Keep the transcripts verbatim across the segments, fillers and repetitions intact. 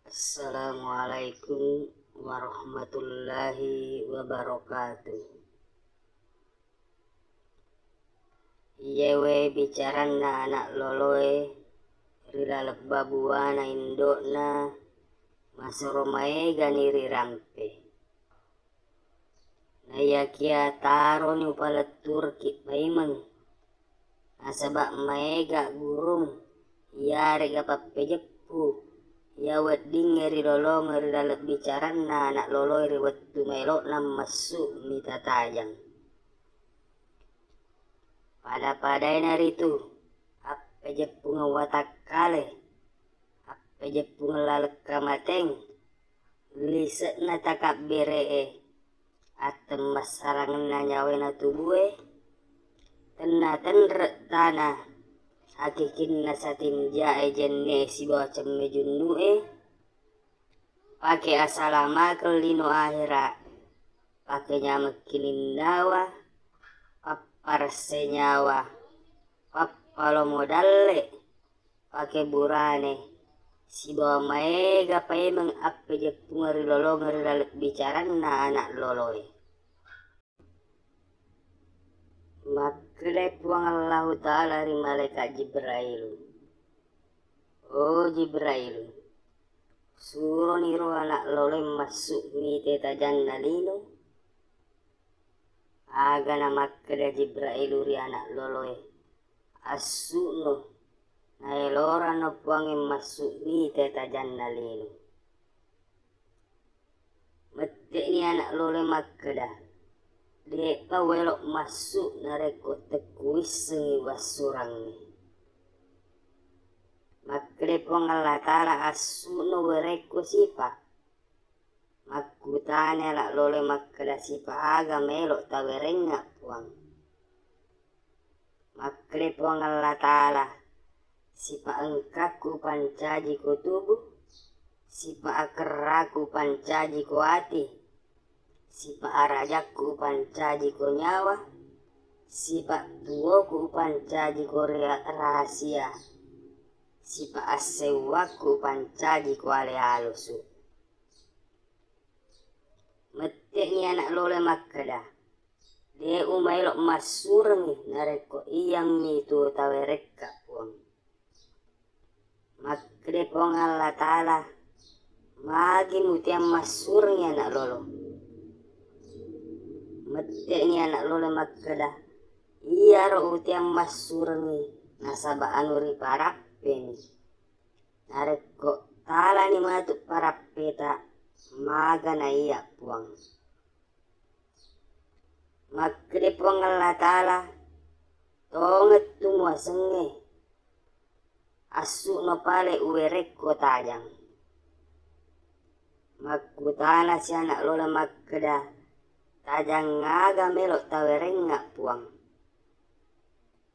Assalamualaikum warahmatullahi wabarakatuh. Iyewe bicaranna anak loloe ri laleng babuana indo'na, masero maegani rirampe. Naiyakiya taroni upaletturki paimeng, nasaba maega gurung iyarega pappejeppu iya weddingnge rilolongeng ri laleng bicaranna anak loloe ri wettu maelo'na massu mita tajang. Pada-padaina ritu appejeppungeng watakkale, appejeppungeng laleng kamateng, lise'na takabbere'e, attemmassarangenna nyawena tubue, tenna tenre' tana, hakikinna satinjae jenne'e sibawa cemme junnu'e, pake asalamakeng lino ahera, pake nyameng kininnawa, papparesse nyawa, pappalomo dalle, pake burane, sibawa maega paimeng appejeppungeng rilolongeng ri laleng bicaranna anak loloe. Makkedai Puang Allahu Ta'ala ri malaikat Jibrailu, "O Jibrailu, suroniro anak loloe massu mite tajanna lino." Aga namakkeda Jibrailu ri anak loloe, "Assu'no, naelorano Puangnge massu mite tajanna lino." Mette'ni anak loloe makkeda, "De'pa uelo' massu narekko tekkuwissengngi wassurangnge." Makkeda Puang Allah Ta'ala, "Assu'no uwerekko sipa'." Makkutana anak loloe makkeda, "Sipa' aga melo' tawerengnga Puang?" Makkeda Puang Allah Ta'ala, "Sipa' engkakku upancajiko tubu, sipa' akerraku upancajiko ati, sipa' arajakku upancajiko nyawa, sipa' tuoku upancajiko ria-, rahasia, sipa' assewwakku upancajiko ale alusu." Mette'ni anak loloe makkeda, "De' umaelo' massurengngi narekko iyammi tuo tawerekka Puang." Makkeda Puang Allah Ta'ala, "Magi mutiang massurengngi anak lolo?" Mette'ni anak lolo makkeda, "Iyaro utiang massurengngi nasaba' anu riparappeni. Narekko talani matu parappeta, maga na iya Puang." Makkeda Puang Allah Ta'ala, "Tongeng tu muasengnge, assu'no pale uwerekko tajang." Makkutana si anak lolo makkeda, "Tajang aga melo' tawerengnga Puang?"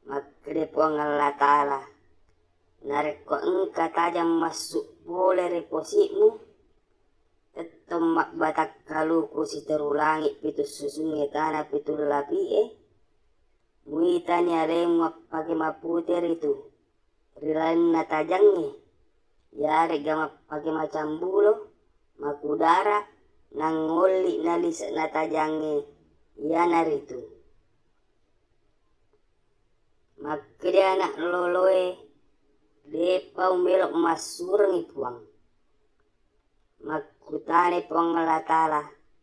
Makkeda Puang Allah Ta'ala, "Narekko engka tajang massu' pole ri posi'mu, tettong mabbatakkaluku siteru langi' pitu susungnge tana pitu lapi'e, muitani alemu appake mapute ritu ri lalenna tajangnge, iyarega mappake macambulo, makudara, nangngolli' nalise'na tajangnge iyanaritu." Makkeda anak loloe, "De'pa umelo' massurengngi Puang." Makkutana Puang Allah Ta'ala,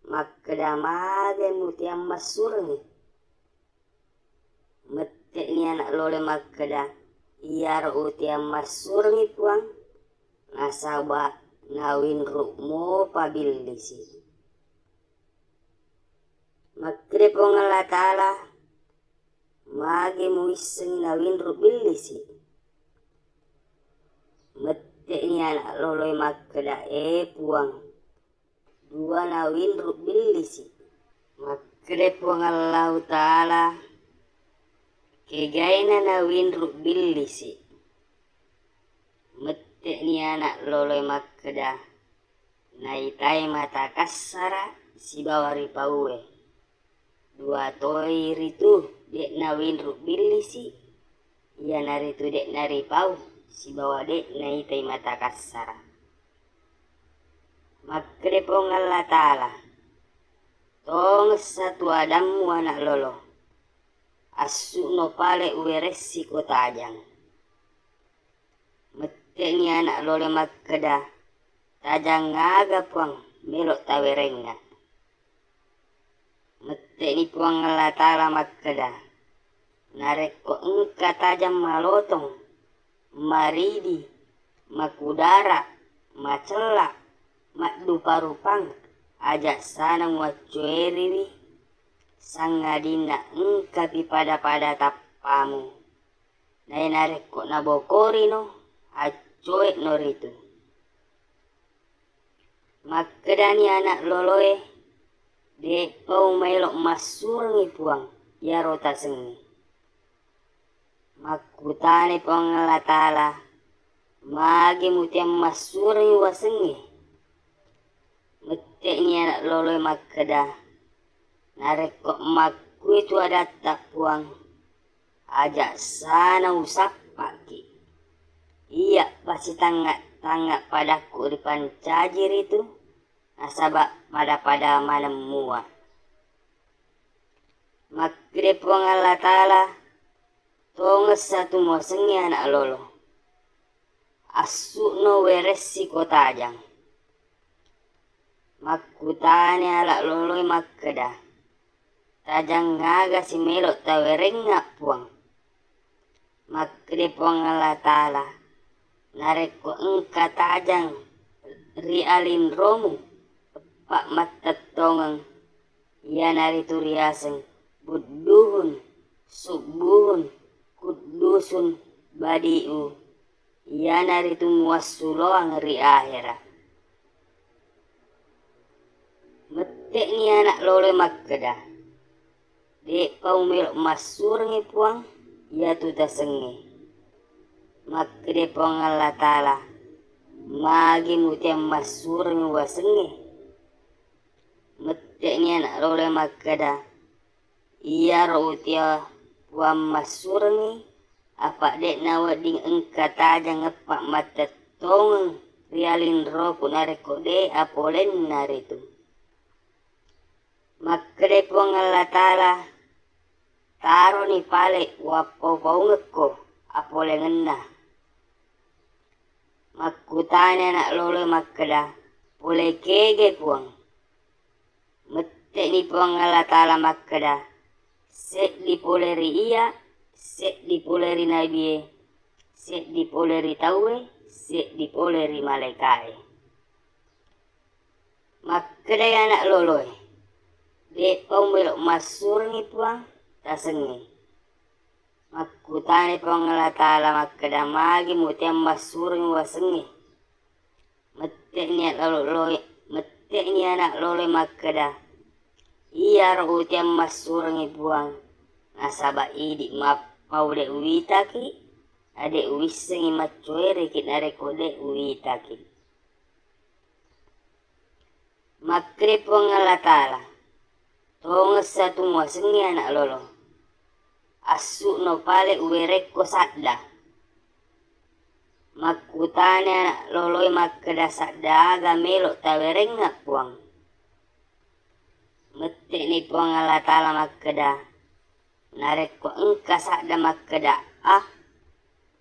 "Makkeda magai mutiang massurengngi?" Mette'ni anak lolo makkeda, "Iyaro utiang massurengngi Puang, nasaba' nawinru' mopa billisi'." Makkeda Puang Allah Ta'ala, "Magi muissengngi nawinru' billisi'?" Mette'ni anak loloe makkeda, "E Puang, dua nawinru' billisi'." Makkeda Puang Allahu Ta'ala, "Kegaina nawinru' billisi'?" Mette'ni anak loloe makkeda, "Naitai mata kassara sibawa ripaue. Dua toi ritu de' nawinru' billisi', iyanaritu de' naripau sibawa de' naitai mata kassara." Makkeda Puang Allah Ta'ala, "Tongessa tu adammu, anak lolo, assu'no pale uweressiko tajang." Mette'ni anak lolo makkeda, "Tajang aga, Puang, melo tawerengnga?" Mette'ni Puang Allah Ta'ala makkeda, "Narekko engka tajang malotong, maridi, makudara, macella, maddupa-rupang, aja sana muaccueriwi, sangadinna engkapi pada-pada tappamu. Nainarekko nabokorino, accoe'no ritu." Makkedani anak loloe, "De'pa umaelo massurengngi, Puang, iyaro tasengnge." Makkutana Puang Allah Ta'ala, "Magi mutiang massurengngi wasengnge?" Mette'ni anak loloe makkeda, "Narekko makkui tu adatta, Puang, aja sana usappaki. Iya pasitangnga-tangnga padakku ripancaji ritu, nasaba pada-pada maneng mua." Makkeda Puang Allah Ta'ala, "Tongessa tu muasengnge, anak lolo, assu'no weressiko tajang." Makkutana anak loloe makkeda, "Tajang aga simelo tawerengnga, Puang?" Makkeda Puang Allah Ta'ala, "Narekko engka tajang ri alinromu eppa mattettongeng, iyanaritu riaseng budduhun, subbuhun, kuddusun, badi'u, iyanaritu muassuloang ri ahera." Mette'ni anak loloe makkeda, "De'pa umelo massurengngi, Puang, iyatu tasengnge." Makkeda Puang Allah Ta'ala, "Magi mutiang massurengngi wasengnge?" Mette'ni anak loloe makkeda, "Iyaro utia, Puang, massurengngi, apa de'na wedding engka tajang eppa mattettongeng ri alinroku narekko de apolenna ritu." Makkeda Puang Allah Ta'ala, "Taroni pale uwappau-paungekko apolengenna." Makkutana anak loloe makkeda, "Pole kege, Puang?" Mette'ni Puang Allah Ta'ala makkeda, "Seddi pole ri Iyya, seddi pole ri nabie, seddi pole ri tauwe, seddi pole ri malaeka'e." Makkedai anak loloe, "De'pa umelo massurengngi, Puang, tasengnge." Makkutana Puang Allah Ta'ala makkeda, "Magi mutiang massurengngi wasengnge?" Mette'ni anak loloe, mette'ni anak loloe makkeda, "Iyaro utiang massurengngi, Puang, nasaba idi mappau de uwitaki, ade uwissengngi maccoereki narekko de uwitaki." Makkeda Puang Allah Ta'ala, "Tongessa tu muasengnge, anak lolo, assu'no pale uwerekko sadda." Makkutana anak loloe makkeda, "Sadda aga melo tawerengnga, Puang?" Mette'ni Puang Allah Ta'ala makkeda, "Narekko engka sadda makkeda A,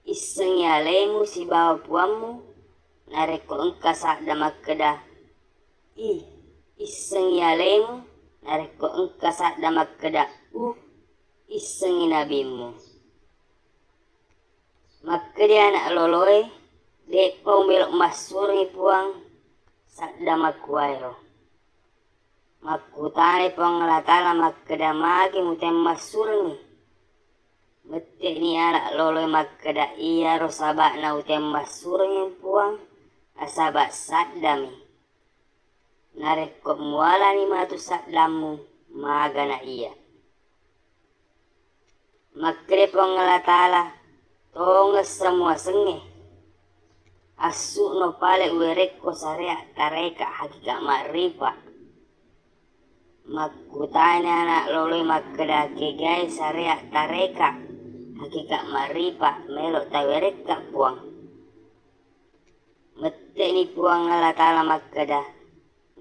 issengngi alemu sibawa puammu. Narekko engka sadda makkeda I, issengngi alemu. Narekko engka sadda makkeda U, issengngi nabimmu." Makkeda anak loloe, "De'pa umelo massurengngi, Puang, sadda makkuwaero." Makkutanai Puang Allah Ta'ala makkeda, "Magi mutiang massurengngi?" Mette'ni anak loloe makkeda, "Iyaro saba'na utiang massurengngi, Puang, nasaba saddami. Narekko mualani matu saddammu, magana iya." Makkeda Puang Allah Ta'ala, "Tongessa muasengnge, assu'no pale uwerekko syariat tareka hakikat ma'rifa." Makkutana anak loloe makkeda, "Kegai syariat tareka hakikat ma'rifa melo tawerekka, Puang?" Mette'ni Puang Allah Ta'ala makkeda,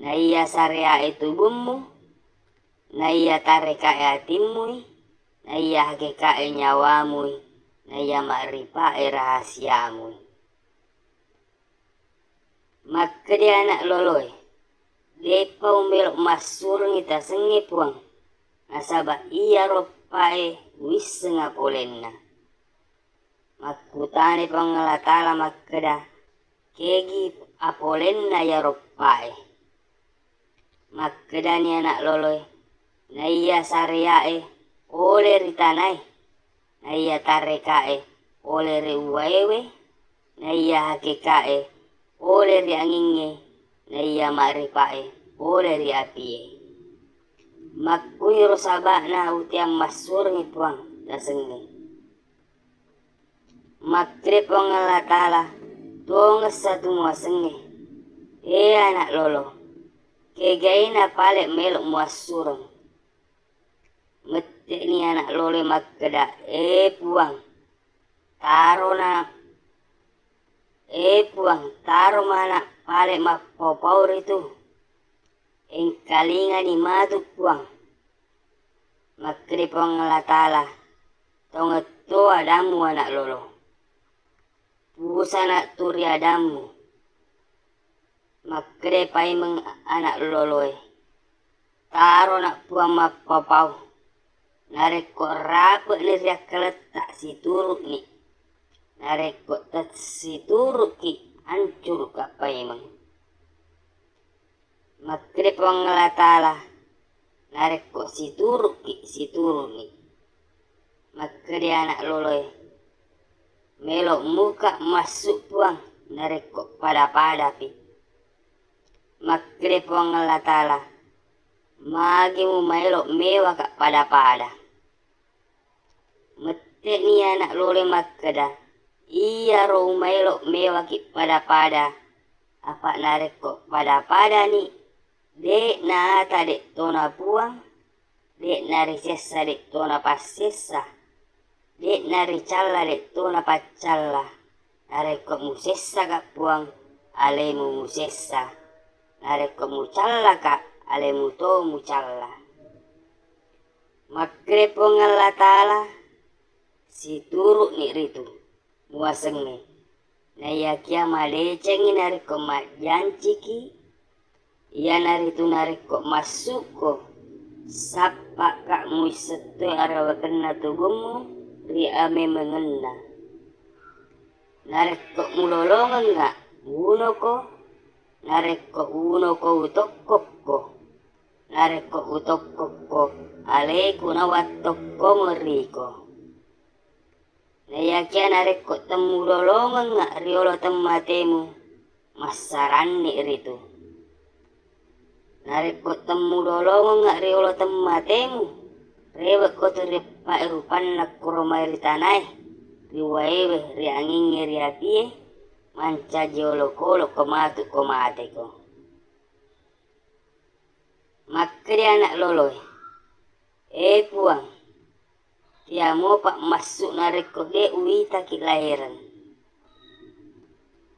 naiya sareae tubummu, naiya tarekae atimmui, naiya hakekae nyawamui, naiya ma'ripae rahasiamui. Makkeda ana' loloe, de'pa umelo massurengngi tasengnge Puang, nasaba iyaro eppae wisseng apolenna. Makkutana Puang Allah Ta'ala makkeda, kegi apolenna iyaro eppae? Makkedani ana' loloe, naiya sareae pole ri tanae, naiya tarekae pole ri uwaewe, naiya hakekae pole ri angingnge, naiya ma'ripae pole ri apie. Makkuniro saba'na uteang massurengngi Puang tasengnge. Makkeda Puang Allah Ta'ala, tongessa tu muasengnge, e ana' lolo, kegaina pale melo muassureng? Mette'ni ana' loloe makkeda, e Puang, tarona, e Puang, taro mana' pale mappau-pau ritu. Engkalingani matu Puang. Makkeda Puang Allah Ta'ala, tongetto adammu ana' lolo. Pusana tu ri adammu. Makkeda paimeng ana' loloe, tarona Puang mappau-pau. Narekko rape'ni riakkaletta situru'ni. Narekko tessituru'ki ancuru'ka paimeng. Makkeda Puang Allah Ta'ala, narekko situru'ki, situru'ni. Makkeda ana' loloe, melo muka massu Puang narekko pada-padapi. Makkeda Puang Allah Ta'ala, magi mumaelo mewaka pada-pada? Mette'ni ana' loloe makkeda, iyaro umaelo mewaki pada-pada, apa narekko pada-padani, de' naata de'tona Puang, de' narisessa de'tona passessa, de' naricalla de'tona paccalla. Narekko musessaka Puang, alemu musessa. Narekko mucallaka, alemu to mucalla. Makkeda Puang Allah Ta'ala, situru'ni ritu muasengnge. Naiyakiya madecengngi narekko majjanciki, iyanaritu narekko massu'ko, sappa'ka muisseng toi arawakenna tubummu ri amemengenna. Narekko mulolongengnga, unoko, narekko unoko, utokkokko. Narekko utokkokko, aleku nawattokkongo riko. Naiyakiya narekko temmulolongengnga riolo temmatemu, massaranni ritu. Narekko temmulolongengnga riolo temmatemu, rewekko tu ri eppae rupanna koro mae ri tanae, ri waewe, ri angingnge, ri apie, mancaji olokolo ko matu ko mateko. Makkeda ana' loloe, e Puang, tiamopa massu narekko de' uwitaki lahereng.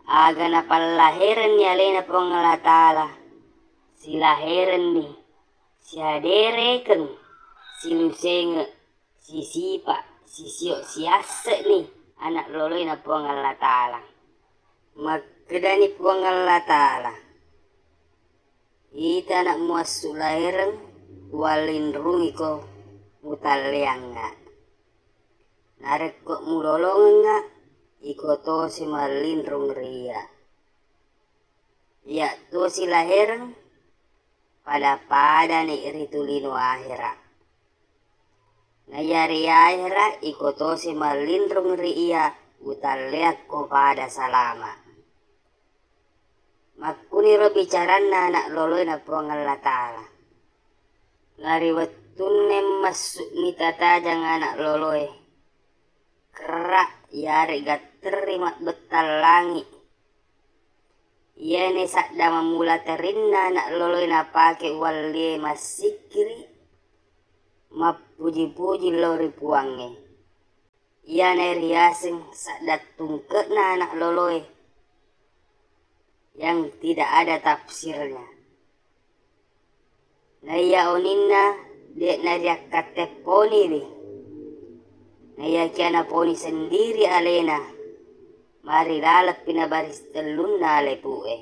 Aga napallaherenni alena Puang Allah Ta'ala, silaherenni, siaderekeng, silusengeng, sisipa, sisio, siasse'ni ana' loloena Puang Allah Ta'ala. Makkedani Puang Allah Ta'ala, itana muassu lahereng, uwallinrungiko mutalleangnga. Narekko mulolongengnga, iko tosi mallinrung ri iya. Iya tosi lahereng, pada-padani ritu lino ahera. Naiya ri ahera, iko tosi mallinrung ri iya, utalleakko pada salama. Makkuniro bicaranna ana' loloena Puang Allah Ta'ala. Nariwettunna massu'mi tatajang ana' loloe, kerra, yarega terri mabbettang langi. Iyana sadda mammula terinna ana' loloe napake uwallie massikkiri, mappuji-puji lao ri Puangnge. Iyana riaseng sadda tungke'na ana' loloe yang tidak ada tafsirnya. Naiya oninna de'na riakkatte poniwi. Naiyakia naponi sendiri alena, marilaleppi nabarisi tellunna alepu'e.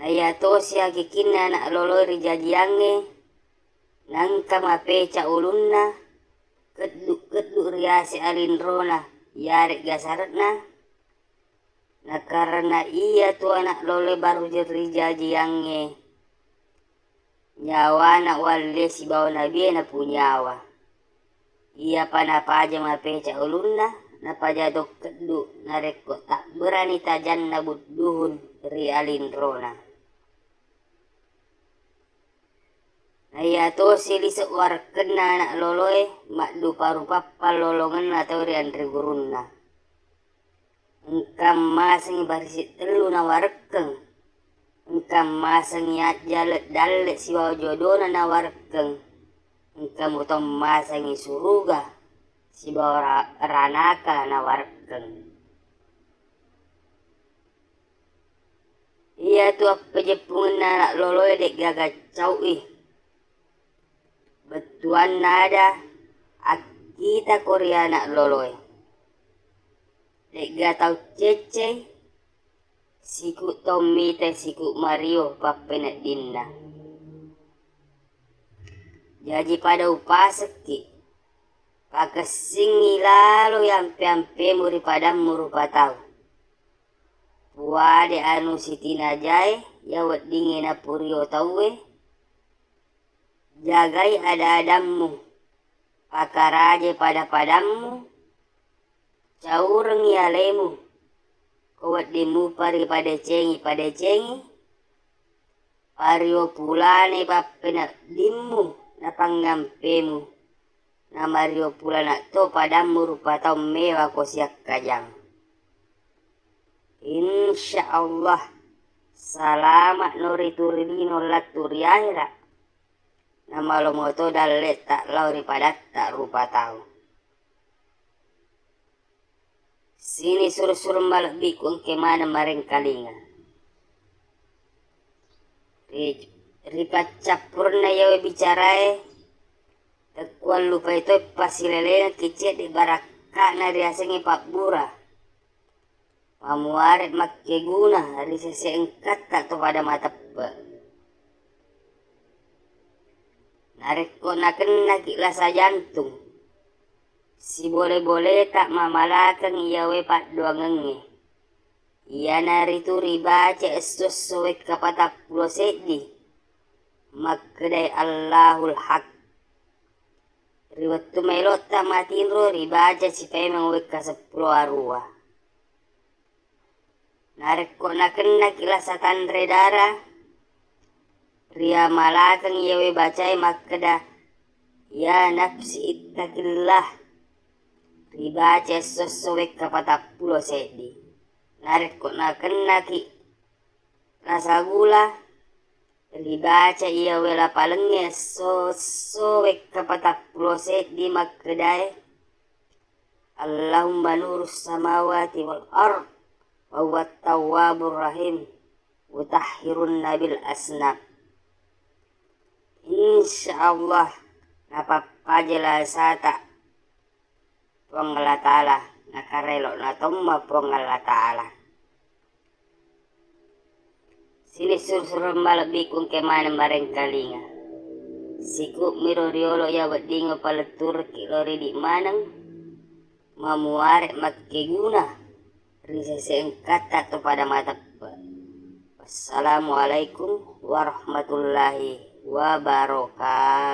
Naiya tosi hakikinna anak loloe ri jajiangnge, nangka mapeca ulunna, keddu-keddu riase alinrona, yaregga sare'na. Nakarena iyatu anak loloe baru ri jajiangnge, nyawana walle sibawa nabie napunyawa. Iyapa napaja mapeca ulunna, napaja to keddu, narekko tabberani tajanna budduhun ri alinrona. Naiya tosi lise' warekkenna anak loloe, maddupa-rupa pallolongenna tau ri anre gurunna. Engka masengngi barisi tellu nawarekkeng. Engka masengngi ajjale dalle sibawa jodona nawarekkeng. Engka muto masengngi suruga sibawa ra-, ranaka nawarekkeng. Iyatu appejeppungenna anak loloe de'gaga cau'i. Bettuanna ada, akkita ko ri anak loloe. De'ga tau ceccei, siku tau mita siku mario pappeneddinna. Jaji pada upasekki, pakessingngi lalo yampe-yampemu ri padammu rupa tau. Puade anu sitinajae, ya weddingnge napurio tauwe, jagai ada-adammu, pakarajai pada-padammu, caurengngi alemu, ko wedding mupa ripadecengi-padecengi, pario pulane pappeneddimmu napangngampemu, namario pulana to padammu rupa tau mewa ko siakkajang. Insya Allah, salama no ri turi lino lattu ri ahera. Namalomo to dalle'ta lao ri padatta rupa tau. Sini suru-suru malebbiku engke maneng marengkalinga. Ri, ripaccappurna yawe bicarae, tekkuallupai to pasilelengekki cedde barakka'na riasengnge pabbura. Mamuare makkeguna ri sese engkatta to pada mateppe. Narekko nakennaki lasa jantung, sibole-boleta mamalakeng iyawe paddoangengnge. Iyanaritu ribaca esso-esso wekka patappulo seddi, makkedai Allahul Haq. Ri wettu maelotta matinro ribaca sipaimeng wekka seppulo arua. Narekko nakennaki lasa tanre dara, riamalakeng iyawe bacae makkeda, "Ya nafsi ittaqillah." Ribaca esso-esso wekka patappulo seddi. Narekko nakennaki lasa gula, ribaca iyawe lapalengnge esso-esso wekka patappulo seddi makkedae, "Allahumma nurus samawati wal ard, wa huwa tawwabur rahim, mutahhirun nabil asnab." Insya Allah, napappaja lasata Puang Allah Ta'ala, nakarelo na tomma Puang Allah Ta'ala. Sini suru-suru malebbiku engke maneng marengkalinga. Siku'miro riolo iya weddingngo paletturekki lao ridi maneng, mamuare makkeguna ri sese engkatta to pada mateppe. Wassalamualaikum warahmatullahi wabarakatuh.